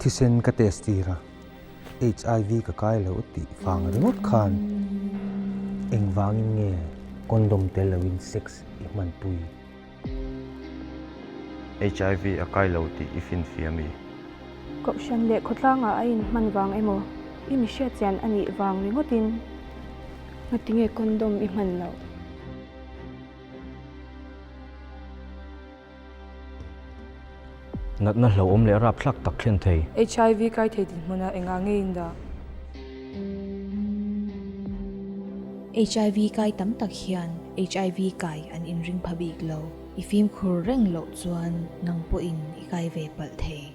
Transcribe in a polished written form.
Thisen ka test tir a, HIV ka kai lo tih vang ringawt khan engvangin nge condom tel loin sex i hmanpui? HIV a kai lo tih i finfiam i? Kohhran leh khawtlangah a inhman vang emaw i mi hriatchian a nih vang ringawtin ngatinge condom i hman loh? Natna hlauhawm leh rapthlak tak thlen thei. HIV kai thei dinhmunah engah nge in dah? HIV kai tam tak hian HIV kai an inring pha bik lo. I fimkhur reng loh chuan nang pawhin i kai ve palh thei.